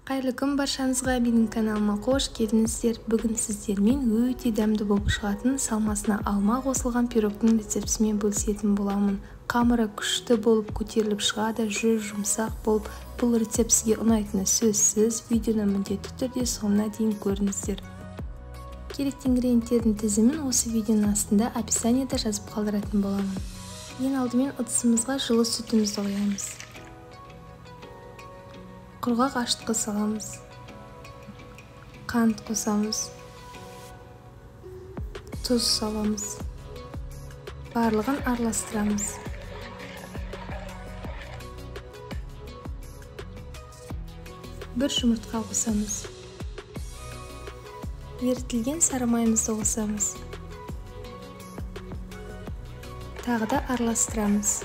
Қайырлы күн баршаңызға, менің каналыма қош келдіңіздер. Бүгін сіздермен өте дәмді болып шығатын салмасына алма қосылған пирогтың рецептісімен бөлісетін боламын. Қамыры күшті болып көтеріліп шығады, жүз жұмсақ болып. Бұл рецепт сізге ұнайтыны сөзсіз. Видеоны міндетті түрде соңына дейін көріңіздер. Керекті ингредиенттердің тізімін осы видеоның астында описаниеда жазып қалдыратын боламын. Ең алдымен ыдысымызға жылы сүтімізді құямыз. Құрғақ ашытқы саламыз, қант қосамыз, тұз саламыз, барлығын араластырамыз. Бір жұмыртқа қосамыз, ерітілген сары майымызды қосамыз, тағы да араластырамыз.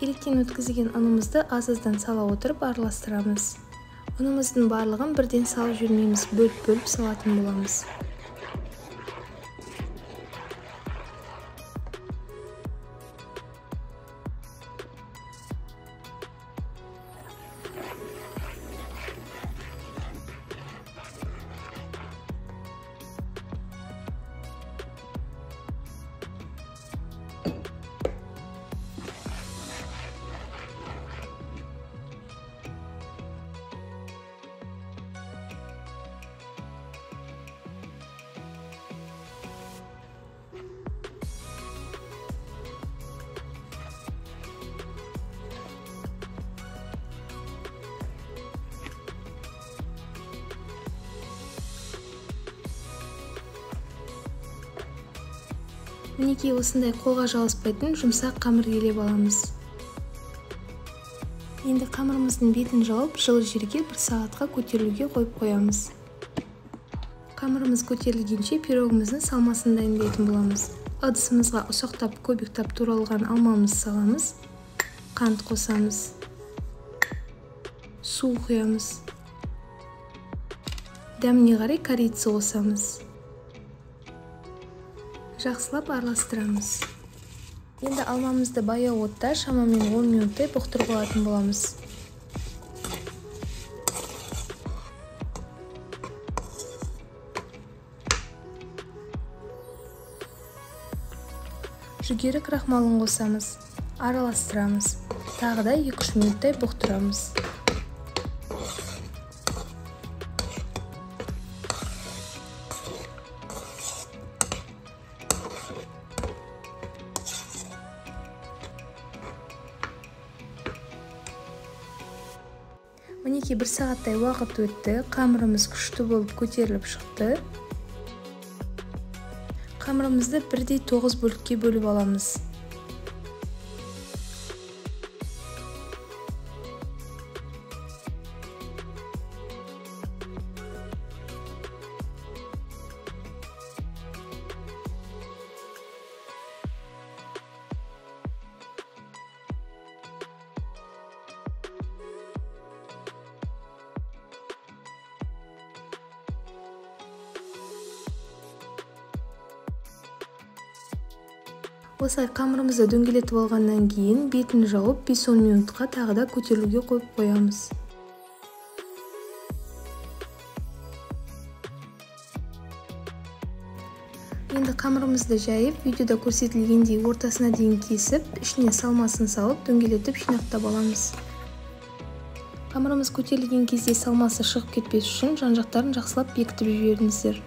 Електен өткізілген ұнымызды аз-аздан сала отырып араластырамыз. Ұнымыздың барлығын бірден салып жібермейміз, бөліп-бөліп салатын боламыз. Мінекей осындай қолға жабыспайтын жұмсақ қамыр елеп аламыз. Енді қамырымыздың бетін жауып, жылы жерге бір сағатқа көтерілуге қойып қоямыз. Қамырымыз көтерілгенше пирогымыздың салмасын дайындайтын боламыз. Ыдысымызға ұсақтап көбіктап туралған алмамызды саламыз, қант қосамыз, су құямыз, дәміне қарай корица қосамыз. Жақсылап араластырамыз. Енді алмамызды баяу отта шамамен 10 минуттай бұқтырып алатын боламыз. Жүгері крахмалын қосамыз, араластырамыз. Тағы да 2-3 минуттай бұқтырамыз. Мінекей бір сағаттай уақыт өтті, қамырымыз күшті болып көтеріліп шықты. Қамырымызды бірдей 9 бөлікке бөліп аламыз. Осылай қамырымызды дөңгелетіп алғаннан кейін бетін жауып 5-10 минутқа тағы да көтерілуге қойып қоямыз. Енді қамырымызды жайып, видеода көрсетілгендей ортасына дейін кесіп, ішіне салмасын салып, дөңгелетіп жинақтап аламыз. Қамырымыз көтерілген кезде салмасы шығып кетпес үшін жан-жақтарын жақсылап бекітіп жіберіңіздер.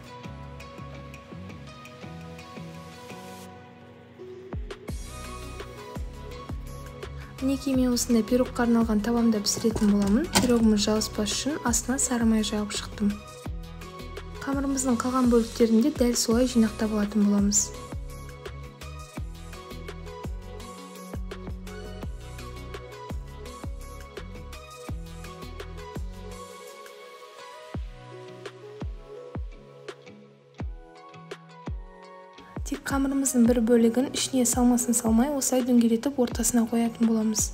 Мінекей мен осындай пирогқа арналған табамда пісіретін боламын. Пирогымыз жабыспас үшін астына сары май жағып шықтым. Қамырымыздың қалған бөліктерін де дәл солай жинақтап алатын боламыз. Тек қамырымыздың бір бөлігін ішіне салмасын салмай, осылай дөңгелетіп ортасына қоятын боламыз.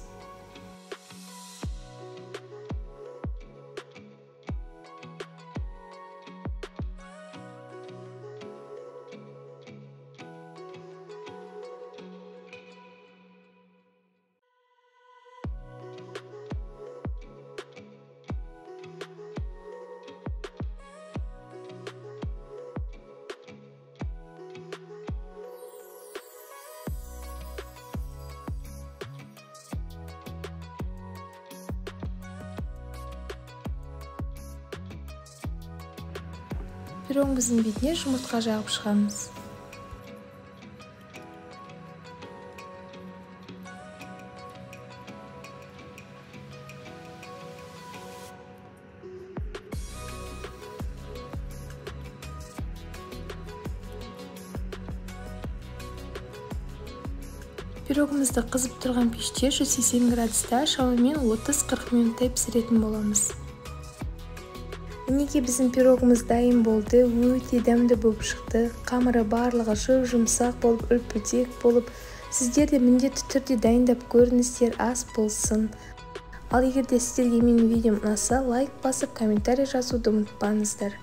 Пирогымыздың бетіне жұмыртқа жағып шығамыз. Пирогымызды қызып тұрған пеште 180 градуста шамамен 30-40 минуттай пісіретін боламыз. Мінекей біздің пирогымыз дайын болды, өте дәмді болып шықты. Қамыры барлығы жұп-жұмсақ болып, үлпілдек болып. Сіздер де міндетті түрде дайындап көріңіздер, ас болсын. Ал егер де сіздерге менің видеом ұнаса, лайк басып, комментарий жазуды ұмытпаңыздар.